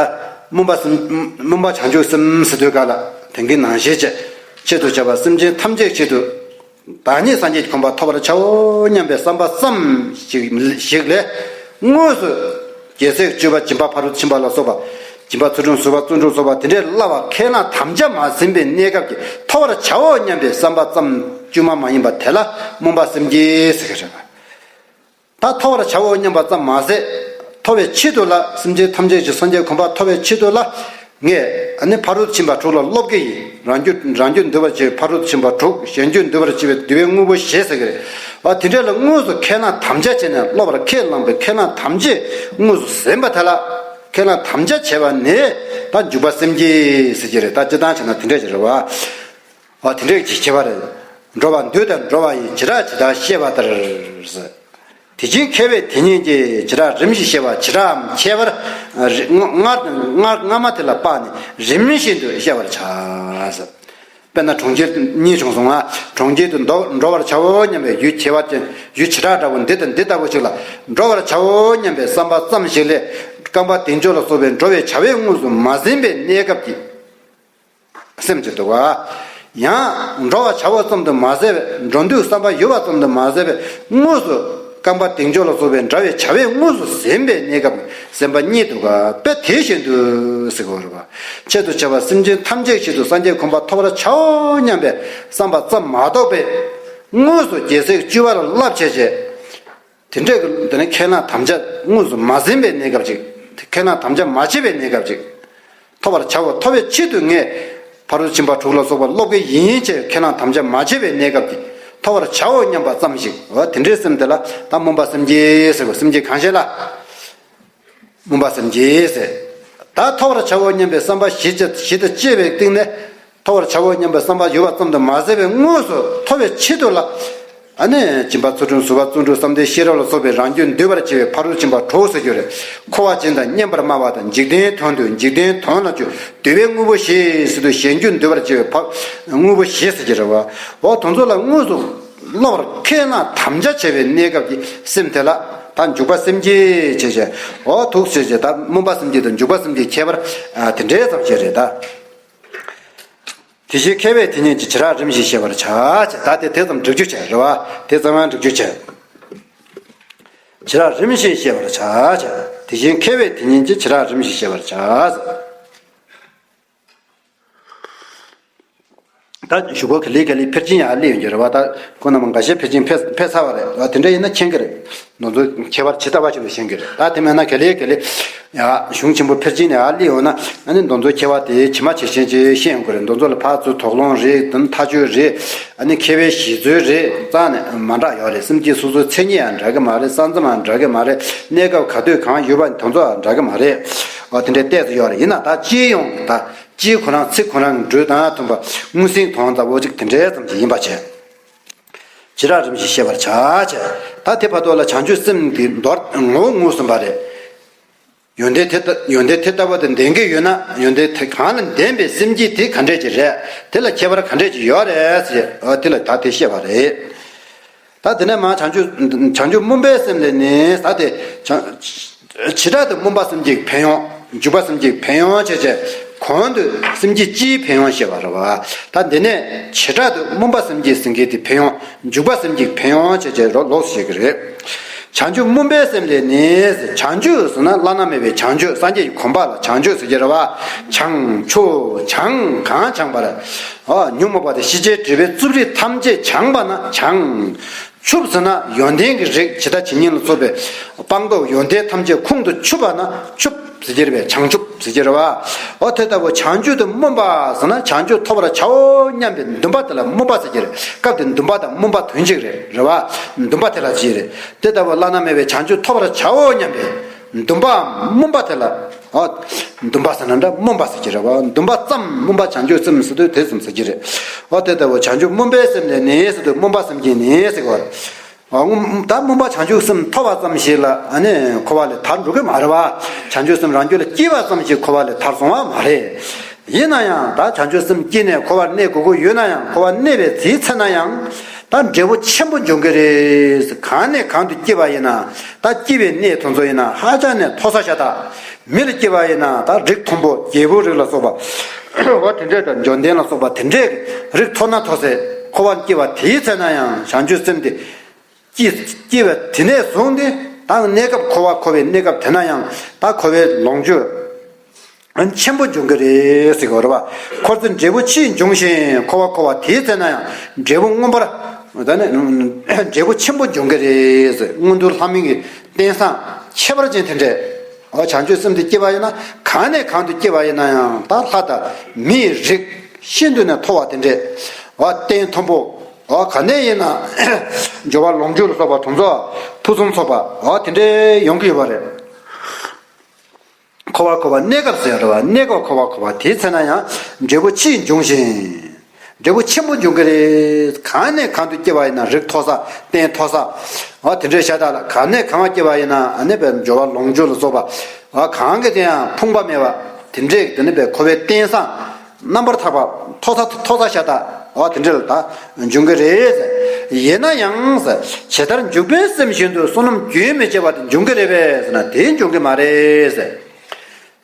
སྨོན་པ་སེམས་སྨོན་པ་བྱང་ཆུབ་སེམས་ཟེར་དུས་ག་ལ་དེང་གི་ནང་བཞིན་བྱས། ཆེད་དུ་བྱ་བ་སེམས་ཅན་ཐམས་ཅད་ཆེད་དུ་བདག་ཉིད་སངས་རྒྱས་ཀྱི་གོ་འཕང་ཐོབ་པར་བྱའོ་སྙམ་པའི་བསམ་པ་ཙམ་ཞིག་ཞིག་ལས་དངོས་སུ་རྒྱལ་སྲས་སྤྱོད་པ་སྦྱིན་པ་ཕ་རོལ་ཏུ་ཕྱིན་པ་ལ་སོགས་པ། སྦྱིན་པ་ཚུལ་ཁྲིམས་ཟུར་པ་བརྩོན་འགྲུས་སོགས་པ་དེ་འདྲའི་སླ་བར་ཁས་བླངས་དམ་བཅའ་མ་ཟིན་པའི་གནས་སྐབས་ཀྱི་ཐོབ་པར་བྱའོ་སྙམ་པའི་བསམ་པ་ཙམ་དཀྱུས་མ་མ་ཡིན་པ་དེ་ལ་སྨོན་པ་སེམས་བསྐྱེད་ཟེར་གྱི་རེད་པ། ད་ཐོབ་པར་བྱའོ་སྙམ་པ་ཙམ་མ་ཟད། ཐོབ་པའི་ཆེད་དུ་ལ་སེམས་ཅན་ཐམས་ཅད་ཀྱི་སངས་རྒྱས་གོ་འཕང་ཐོབ་པའི་ཆེད་དུ་ལ། ངས་ཨ་ནི་ཕ་རོལ་ཏུ་ཕྱིན་པ་དྲུག་ལ་སློབ་ཀྱི་ཡིན། རང་རྒྱུད་རང་རྒྱུད་འདུལ་བར་བྱེད་པའི་ཕ་རོལ་ཏུ་ཕྱིན་པ་དྲུག་གཞན་རྒྱུད་འདུལ་བར་བྱེད་པའི་འདུལ་བའི་དངོས་པོ་བཞི་ཟེར་གྱི་རེད། བ་དེ་འདྲ་ལ་དངོས་སུ་ཁས་བླངས་དམ་བཅའ་བྱས་ནས་སློབ་པར་ཁས་བླངས་པའི་ཁས་བླངས་དམ་བཅས་དངོས་སུ་ཟིན་པ་དེ་ལ། ཁས་བླངས་དམ་བཅའ་བྱས་པ་ནི་ད་འཇུག་པ་སེམས་བསྐྱེད་ཟེར་གྱི་རེད། ད་སྤྱི་བཏང་བྱས་ན་དེ་འདྲ་ཞིག་རེད་བ། འོ་དེ་འདྲའི་གི་ཁྱད་པར། འགྲོ་བ་འདུས་དང་འགྲོ་བ་ཡི་བྱེ་བྲག་ཇི་ལྟར་བཤད་པ་ལྟར། དེ་བཞིན་མཁས་པས་དེ་ཉིད་ཀྱི་བྱེ་བྲག་རིམ་བཞིན་བཤད་པ་བྱེ་བྲག་གམ་ཁྱད་པར། རི་སྔ་སྔ་སྔ་མ་དེ་ལ་དཔག་ནས་རིམ་བཞིན་དུ་བཤད་པར་བྱ། དཔེར་ན་གྲོང་ཁྱེར་གཉིས་བྱུང་སོང་ང་། གྲོང་ཁྱེར་དུ་འགྲོ་འགྲོ་བར་བྱའོ་སྙམ་པའི་ཡུལ་ཁྱད་པར་ཅན་ཡུལ་བྱེ་བྲག་འདྲ་བོ་འདི་དང་འདི་ལྟ་བུ་ཞིག་ལ་འགྲོ་བར་བྱའོ་སྙམ་པའི་བསམ་པ་ཙམ་ཞིག་ལས་རྐང་པ་གདེང་འཇོག་ལ་སོགས་པའི་འགྲོ་བའི་བྱ་བས་དངོས་སུ་མ་ཟིན་པའི་གནས་སྐབས་ཀྱི། སེམས་ཀྱི་འདུག་ག་ཡང་འགྲོ་བར་བྱའོ་ཙམ་དུ་མ་ཟད་པའི་འགྲོ་འདོད་བསམ་པ་ཡོད་པ་ཙམ་དུ་མ་ཟད་པའི་དངོས་སུ་ རྐང་པ་གདེང་འཇོག་ལ་སོགས་པའི་འདྲ་བའི་བྱ་བས་དངོས་སུ་ཟིན་པའི་གནས་སྐབས་སེམས་པ་གཉིད་འདུག་ག་དཔེ་དེ་བཞིན་དུ་ཟེར་དགོས་རེད་པ། ཆེད་དུ་བྱ་བ་སེམས་ཅན་ཐམས་ཅད་ཆེད་དུ་སངས་རྒྱས་གོ་འཕང་ཐོབ་པར་བྱའོ་སྙམ་པའི་བསམ་པ་ཙམ་མ་གཏོགས་པའི་དངོས་སུ་རྒྱལ་སྲས་བཅུ་པ་ལ་བསླབ་བྱས་བྱས། དེ་འདྲའི་གི་དེ་ནི་ཁས་བླངས་དམ་བཅའ་དངོས་སུ་མ་ཟིན་པའི་གནས་སྐབས་ཅིག་ཁས་བླངས་དམ་བཅའ་མ་བྱས་པའི་གནས་སྐབས་ཅིག་ཐོབ་པར་བྱའོ། ཐོབ་པའི་ཆེད་དུ་ངས་ཕ་རོལ་ཕྱིན་པ་དྲུག་ལ་སོགས་པ་སློབ་དགེ་ཡིན་ཅེས་ཁས་བླངས་དམ་བཅའ་མ་བྱས་པའི་གནས་སྐབས་ཀྱི་ཐོབ་པར་བྱའོ་སྙམ་པ་ཙམ་ཞིག་འོ་དེ་འདྲའི་སེམས་དེ་ལ་ད་སྨོན་པ་སེམས་བསྐྱེད་ཟེར་བ། སེམས་བསྐྱེད་གང་ཞིག་ལ་སྨོན་པ་སེམས་བསྐྱེད་ཟེར། ད་ཐོབ་པར་བྱའོ་སྙམ་པའི་བསམ་པ་གཞི་བཅས་གཞི་དང་བཅས་པའི་སྟེང་ནས་ཐོབ་པར་བྱའོ་སྙམ་པའི་བསམ་པ་ཡོད་པ་ཙམ་དུ་མ་ཟད་པའི་དངོས་སུ་ཐོབ་པའི་ཆེད་དུ་ལ། ཨ་ནི་སྦྱིན་པ་ཚུལ་ཁྲིམས་ཟུར་པ་བརྩོན་འགྲུས་བསམ་གཏན་ཤེས་རབ་ལ་སོགས་པའི་རང་རྒྱུད་འདུལ་བར་བྱེད་པའི་ཕ་རོལ་ཕྱིན་པ་དྲུག་ཟེར་རྒྱུ་རེད། འཁོར་བ་ཅན་དང་མཉམ་པར་སྨྲ་བ་དང་འཇིག་རྟེན་དོན་དུ་འཇིག་རྟེན་དོན་ལ་སྤྱོད་འདུལ་བའི་དངོས་པོ་བཞི་ཟེར་དུས་གཞན་རྒྱུད་འདུལ་བར་བྱེད་པའི་ཕ་དངོས་པོ་བཞི་ཟེར་གྱི་རེད་བ། འོ་དེ་ཚོ་ལ་དངོས་སུ་སློབ་པར་ཁས་བླངས་དམ་བཅའ་བྱས་པའི་གནས་སྐབས་ཀྱི་སེམས་དེ་ལ་ད་འཇུག་པ་སེམས་བསྐྱེད་བྱས་བྱས། འོ་ཐུགས་བྱས་བྱས་ད་སྨོན་པ་སེམས་བསྐྱེད་དང་འཇུག་པ་སེམས་བསྐྱེད་ཁྱད་པར་དེ་འདྲའི་ཙམ་ཞིག་རེད་ད། དེ་བཞིན་མཁས་པའི་དེ་ཉིད་ཀྱིས་བྱེ་བྲག་རིམ་བཞིན་ཤེས་པར་བྱ། ད་དེ་དེ་ཙམ་འགྲིག་རྒྱུ་བྱས་རེད་བ། དེ་ཙམ་ཡང་འགྲིག་རྒྱུ་བྱས། བྱེ་བྲག་རིམ་བཞིན་ཤེས་པར་བྱ། དེ་བཞིན་མཁས་པའི་དེ་ཉིད་ཀྱིས་བྱེ་བྲག་རིམ་བཞིན་ཤེས་པར་བྱ། ད་གཞུག་གུ་ག་ལེ་ག་ལེ་ཕལ་ཆེར་ཡར་སླེབས་ཡོང་གི་རེད་བ། ད་ཁོང་རྣམ་པ་འགའ་ཤས་ཕལ་ཆེར་ཕེབས་ཕེབས་ཚར་བ་རེད་བ། དེ་འདྲ་ཡིན་ན་མཁྱེན་གྱི་རེད། མདོ་མཛོད་ཁྱད་པར་ཇི་ལྟ་བ་བཞིན་དུ་ཤེས་ཀྱི་རེད། ད་དེ་མེད་ན་ག་ལེ་ག་ལེ་ཡ་གཞུང་ཆེན་པོ་ཕལ་ཆེར་ནས་ཡར་སླེབས་ཡོང་ན། ཨ་ནི་མདོ་མཛོད་ཁྱད་པར་དེ་ཇི་མ་ཇི་བཞིན་ཅིག་ཤེས་ཡོང་གི་རེད། མདོ་མཛོད་ལ་ཕར་ཚུར་དོགས་སློང་རེད། དོན་མཐའ་དཔྱོད་རེད། ཨ་ནི་མཁས་པའི་བཞེད་ཚུལ་རེད། རྩ་ནས་མ་འདྲ་ཡོད་རེད། སེམས་བསྐྱེད་སོ་སོའི་མཚན་ཉིད་ཡང་འདྲ་གི་མ་རེད། ས་མཚམས་ཡང་འདྲ་གི་མ་རེད། གནས་སྐབས་ག་དུས་གང་ཡོད་པ་དེ་ཚོ་ཡང་འདྲ་གི་མ་རེད། འོ་དེ་འདྲའི་ཏོག་ཙམ་ཡོད་རེད། ཡིན་ན་ད་སྤྱིའི་ཡོངས་ཀྱི་ད་སྤྱིའི་ཁོ་རང་ཚིག་ཁོ་རང་གི་འགྲོས་དང་མཐུན་པ་དངོས་ཟིན་དོན་ལྟ་བུ་ཅིག་དེ་འདྲའི་ཙམ་ཞིག་ཡིན་པ་བྱས། བྱེ་བྲག་རིམ་བཞིན་ཤེས་པར་བྱ། བྱས། ད་དེ་བར་དུ་ལ་བྱང་ཆུབ་སེམས་ཀྱི་མདོར་ངོ་བོ་ངོས་ཟིན་པ་རེད། ཡོན་ཏན་དེ་ལྟ་ཡོན་ཏན་དེ་ལྟ་བུ་དེ་ལྡན་གྱི་ཡོད་ན། ཡོན་ཏན་དེ་གང་ལ་ལྡན་པའི་སེམས་བསྐྱེད་དེ་ག་འདྲས་ཀྱི་རེད། དེ་ལ་ཁྱད་པར་ག་འདྲས་ཀྱི་ཡོད་རེད་ཟེར། འོ་དེ་ལ་ད་དེ་བཤད་པ་རེད། ད་དེ་ནས་མར་བྱང་ཆུབ་བྱང་ཆུབ་སྨོན་པའི་སེམས་ལས་ནི་ད་དེ་བྱང་བྱེ་བྲག་ཏུ་སྨོན་པ་སེམས་བསྐྱེད་ཀྱི་ཕན་ཡོན། འཇུག་པ་སེམས་བསྐྱེད་ཀྱི་ཕན་ཡོན་བྱས་བྱས། གོང་དུ་སེམས་བསྐྱེད་སྤྱིའི་ཕན་ཡོན་བཤད་པ་རེད་བ། ད་འདི་ནས་བྱེ་བྲག་ཏུ་སྨོན་པ་སེམས་བསྐྱེད་ཟེར་མཁན་དེ་ཕན་ཡོན། འཇུག་པ་སེམས་བསྐྱེད་ཀྱི་ཕན་ཡོན་བྱས་བྱས་རོ་ལོགས་སུ་བཤད་ཀྱི་རེད། བྱང་ཆུབ་སྨོན་པའི་སེམས་ལས་ནི། བྱང་ཆུབ་ཟེར་ན་བླ་ན་མེད་པའི་བྱང་ཆུབ། སངས་རྒྱས་ཀྱི་གོ་འཕང་ལ་བྱང་ཆུབ་ཟེར་གྱི་རེད་བ། བྱང་ཆུབ་བྱང་གང་བྱང་བར། ཨ་ཉོན་མོངས་པ་དང་ཤེས་བྱའི་སྒྲིབ་པའི་རྩུབ་རིགས་ཐམས་ཅད་བྱང་བ་ན་བྱང་། ཆུབ་ཟེར་ན་ཡོན་ཏན་གྱི་རིགས་ཇི་ལྟ་ཇི་སྙེད་ལ་སོགས་པའི་སྤངས་རྟོགས་ཡོན་ཏན་ཐམས་ཅད་ཁོང་དུ་ཆུད་པ་ན་ཆུབ་ཟེར་གྱི་རེད་པས། བྱང་ཆུབ་ཟེར་གྱི་རེད་བ། འོ་དེ་ལྟ་བུ་བྱང་ཆུབ་ཏུ་སྨོན་པ་ཟེར་ན་བྱང་ཆུབ་ཐོབ་པར་བྱའོ་སྙམ་པའི་འདུན་པ་དེ་ལ་སྨོན་པ་ཟེར་གྱི་རེད། སྐབས་དེ་འདུན་པ་དང་སྨོན་པ་དོན་གཅིག་རེད། རེད་བ། འདུན་པ་དེ་ལ་ཅི་རེད། དེ་ལྟ་བུ་བླ་ན་མེད་པའི་བྱང་ཆུབ་ཐོབ་པར་བྱའོ་སྙམ་པའི་འདུན་པ་སྨོན་པ་དེ་ལ། ཨོ། འདུན་པ་ཟེར་ན་འདྲ་སྨོན་པ་ཟེར་གྱི་རེད་བ། འདུན་པ་ཙམ་སྨོན་པ་བྱང་ཆུབ་སེམས་ཟེར་དུས་དེ་ཙམ་ཟེར་གྱི་རེད། ཨོ་དེ་ལྟ་བུ་བྱང་ཆུབ་སྨོན་པའི་སེམས་ལས་ནི་ཟེར་དུས་སྨོན་པ་སེམས་བསྐྱེད་ནི་ཟེར་གྱི་རེད། ཨོ་ད་སྨོན་པ་བྱང་ཆུབ་སེམས་ཐོབ་པ་ཙམ་ཞིག་ལ་ཨ་ནི་འཁོར་བ་ལས་ཐར་འགྲོ་གི་མ་རེད་བ། བྱང་ཆུབ་སེམས་རང་རྒྱུད་ལ་སྐྱེས་པ་ཙམ་ཞིག་འཁོར་བ་ལས་ཐར་སོང་བ་མ་རེད། ཡིན་ན་ཡང་ད་བྱང་ཆུབ་སེམས་བསྐྱེད་ནས་འཁོར་བར་གནས་དགོས་ཀྱི་ཡོད་ན་ཡང་། འཁོར་བར་གནས་པའི་དེའི་ཚེ་ན་ཡང་ད་འབྲས་བུ་ཆེན་པོ་འབྱུང་གི་རེད། གང་ནས་གང་དུ་སྐྱེས་པ་ཡིན་ན། ད་སྐྱེས་པའི་གནས་དེ་ཚོ་ཡིན་ན་ཧ་ཅང་ནས་མཐོ་ས་ཤ་སྟག་མི་ལ་སྐྱེས་པ་ཡིན་ན་ད་རིགས་མཐོན་པོ་རྒྱལ་པོའི་རིགས་ལ་སོགས་པ། འོ་དེ་འདྲས་དང་འབྱོར་ལྡན་ལ་སོགས་པ་དེ་འདྲས་རིགས་མཐོ་ན་མཐོ་ས་འཁོར་བར་སྐྱེས་པ་དེའི་ཚེ་ན་ཡང་བྱང་ཆུབ་སེམས་དེ། སྐྱེས་སྐྱེས་པ་དེ་ནས་བཟུང་སྟེ་ད་གནས་སྐབས་འཁོར་བ་འཁོར་བའི་གནས་སྐབས་དེ་ན་ཡང་ད་འཁོར་བའི་ལོངས་སྤྱོད་ཨ་ཆེན་པོ་འབྱུང་གི་རེད་ཟེར་གྱི་རེད་བ། འཁོར་ཚེ་འབྲས་བུ་ཆེས་འབྱུང་ཞིང་། འཁོར་བ་འཁོར་བ་དེའི་ཚེ་ན་ཡང་འབྲས་བུ་མངོན་པར་ད་ནི་འབྲས་བུ་ཆེན་པོ་འབྱུང་གི་རེད་ཟེར། མངོན་མཐོའི་ལྷ་མིན་གྱི་རྟེན་བཟང་ཁྱད་པར་ཅན་དེ་འདྲས། འོ་བྱང་ཆུབ་སེམས་དེ་སྐྱེས་པ་ཡིན་ན་གང་ནས་གང་དུ་སྐྱེས་པ་ཡིན་ན་ཡང་ད་ལྷ་དང་མིའི་རིགས་ཤིན་ཏུ་ནས་མཐོ་བ་དེ་འདྲས། འོ་རྟེན་མཐོན་པོ། འོ་ག་ནས་ཡིན་ན་འབྱོར་བ་ལོངས་སྤྱོད་ལ་སོགས་པ་དེ་ཚོ་ཕུན་སུམ་ཚོགས་པ་འོ་དེ་འདྲའི་ཡོང་གི་ཡོད་པ་རེད། འཁོར་བ་འཁོར་བ་གནས་སྐབས་ཟེར་བ་རེད་བ། གནས་སྐབས་འཁོར་བ་འཁོར་བ་དེའི་ཚེ་ན་ཡང་འབྲས་བུ་ཆེས་འབྱུང་ཞིང་། འབྲས་བུ་ཆེན་པོ་འབྱུང་གི་རེད། གང་ནས་གང་དུ་སྐྱེས་པ་ཡིན་ན་རིགས་མཐོ་ས་རྟེན་མཐོ་ས། འོ་དེ་འདྲའི་ཤ་སྟག་ལ་གང་ནས་གང་བ་སྐྱེས་པ་ཡིན་ན་ཨ་ནི་བའི་འབྱོར་བ་ལོངས་སྤྱོད་ལ་སོགས་པ། འོ་གང་གི་དེ་ཡང་ཕོངས་པ་མེད་པ་དེ་འདྲས་དེ་ནི་བའི་འཁོར་བའི་རྟེན་བཟང་རྣམ་པར་དག་པ་མཐོ་ས་མཐོ་ས་ཤ་སྟག་འོ་དེ་འདྲས་ལ་ད་འབྱུང་གི་རེད། ཡིན་ན་ཡང་ཟེར། ཇི་ལྟར་འཇུག་པའི་སེམས་བཞིན་དུ་བསོད་ནམས་རྒྱུན་མི་འཆད་པ་དེ་འབྱུང་གི་རེད་པས་ཟེར་ན་དེ་འབྱུང་གི་མ་རེད་ཟེར།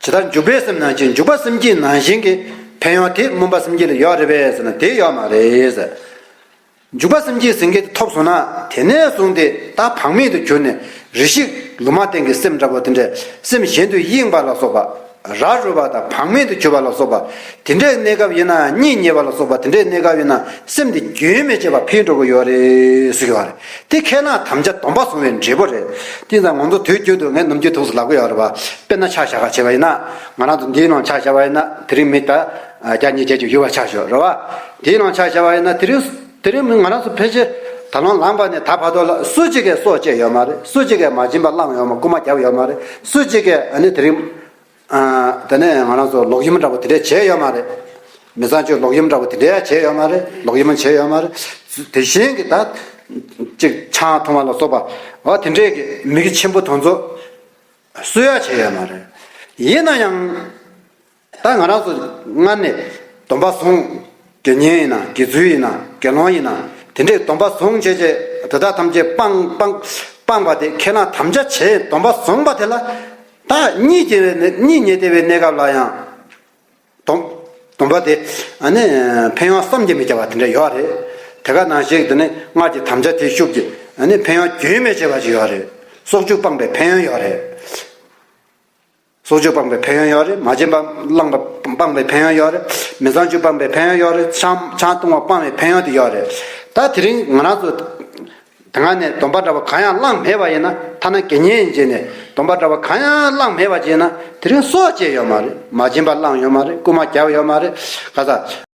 ཇི་ལྟར་འཇུག་པའི་སེམས་ནང་བཞིན་འཇུག་པ་སེམས་བསྐྱེད་ནང་བཞིན་གྱི་ཕན་ཡོན་དེ་སྨོན་པ་སེམས་བསྐྱེད་ལ་ཡོད་རེད་པས་ཟེར་ན་དེ་ཡོད་མ་རེད་ཟེར། འཇུག་པ་སེམས་བསྐྱེད་ཟེར་མཁན་དེ་ཐོབ་སོང་ན། དེ་ནས་བཟུང་སྟེ་ད་བག་མེད་དུ་གྱུར་ནས་རེ་ཞིག་ལུང་མ་བསྟན་གྱི་སེམས་འདྲ་པོ་དེ་འདྲས། སེམས་གཞན་དུ་གཡེངས་པ་ལ་སོགས་པ། ར་རུ་བ་དང་བག་མེད་དུ་གྱུར་པ་ལ་སོགས་པ། དེ་འདྲའི་གནས་སྐབས་ཡིན་ན། གཉིད་ཉལ་བ་ལ་སོགས་པ་དེ་འདྲའི་གནས་སྐབས་ཡིན་ན། སེམས་དེ་རྒྱུན་མི་འཆད་པར་འཕེལ་འགྲོ་གི་ཡོད་རེད་ཟེར་གྱི་ཡོད་རེད། དེ་ཁས་བླངས་དམ་བཅའ་སྡོམ་པ་བཟུང་བའི་འབྲས་བུ་རེད། དེ་ཙང་ང་ཚོ་དུས་རྒྱུན་དུ་ངས་ནམ་རྒྱུན་ཐུགས་སུ་ལབ་གི་ཡོད་རེད་པ། དཔེར་ན་ཆ་བཞག་ག་བྱས་པ་ཡིན་ན། ང་རང་ཚོ་འདིའི་ནང་ཆ་བཞག་པ་ཡིན་ན། དེ་རིང་མི་ད་བརྒྱ་ཉིས་བརྒྱ་ཅིག་ཡོད་པ་ཆ་བཞག་རེད་པ། དེའི་ནང་ཆ་བཞག་པ་ཡིན་ན། དེ་རིང་དེ་རིང་མི་ང་རང་ཚོ་ཕལ་ཆེར་ད་ལོ་ལངས་པ་ནས་ད་བར་དུ་ལ་སུ་གཅིག་གིས་སྲོག་བཅད་ཡོད་མ་རེད། སུ་གཅིག་གིས་མ་བྱིན་པ་བླངས་ཡོད་མ། རྐུ་མ་བརྒྱབ་ཡོད་མ་རེད། སུ་གཅིག་གིས་ཨ་ནི་དེ་རིང་ཨ། དེ་ནས་ང་རང་ཚོ་ལོག་གཡེམ་འདྲ་པོ་དེ་འདྲས་བྱས་ཡོད་མ་རེད། མི་ཚང་ཆོས་ལོག་གཡེམ་འདྲ་པོ་དེ་འདྲས་བྱས་ཡོད་མ་རེད། ལོག་གཡེམ་བྱས་ཡོད་མ་རེད། དེ་བཞིན་གྱི་ད་ཅིག་ཆང་འཐུང་བ་ལ་སོགས་པ། འོ་དེ་འདྲས་ཀྱི་མི་དགེ་ཆེན་པོ་དེ་ཚོ་སུ་ཡང་བྱས་ཡོད་མ་རེད། ཡིན་ན་ཡང་ད་ང་རང་ཚོ་སྔར་ནས་སྡོམ་པ་བཟུང་། དགེ་བསྙེན་ཡིན་ན། དགེ་ཚུལ་ཡིན་ན། དགེ་སློང་ཡིན་ན། དེ་འདྲས་སྡོམ་པ་བཟུང་བྱས་བྱས། དེ་དག་ཐམས་ཅད་སྤངས་སྤངས་སྤངས་པ་དེ། ཁས་བླངས་དམ་བཅའ་བྱས། སྡོམ་པ་བཟུང་བ་དེ་ལ། ད་གཉིད་སྐྱེ་བའི་གནས། གཉིད་ཉལ་བསྡད་པའི་གནས་སྐབས་ལ་ཡང་སྡོམ་སྡོམ་པ་དེ་ཨ་ནི་ཕན་ཡོན་བསམ་གྱིས་མི་ཁྱབ་པ་དེ་འདྲ་ཡོད་རེད། དེ་ག་ནང་བཞིན་དེ་ནི་སྔར་གྱི་དམ་བཅའ་དེའི་ཤུགས་ཀྱིས་ཨ་ནི་ཕན་ཡོན་རྒྱུན་མི་ཆད་པ་ཞིག་ཡོད་རེད། སྲོག་གཅོད་སྤངས་པའི་ཕན་ཡོན་ཡོད་རེད། སྲོག་གཅོད་སྤངས་པའི་ཕན་ཡོན་ཡོད་རེད། མ་བྱིན་པ་བླངས་པ་སྤངས་པའི་ཕན་ཡོན་ཡོད་རེད། མི་ཚངས་སྤྱོད་སྤངས་པའི་ཕན་ཡོན་ཡོད་རེད། ཆང་ཆང་བཏུང་བ་སྤངས་པའི་ཕན་ཡོན་དེ་ཡོད་རེད། ད་དེ་རིང་ང་རང་ཚོ་དེ་སྔ་ནས་སྡོམ་པ་འདྲ་བ་གང་ཡང་བླངས་མེད་པ་ཡིན་ན། ཐ་ན་དགེ་བསྙེན་བྱས་ནས་སྡོམ་པ་འདྲ་བ་གང་ཡང་བླངས་མེད་པ་བྱས་ན། དེ་རིང་སྲོག་བཅད་ཡོད་མ་རེད། མ་བྱིན་པ་བླངས་ཡོད་མ་རེད། རྐུ་མ་བརྒྱབ་ཡོད་མ་རེད། ག་ས།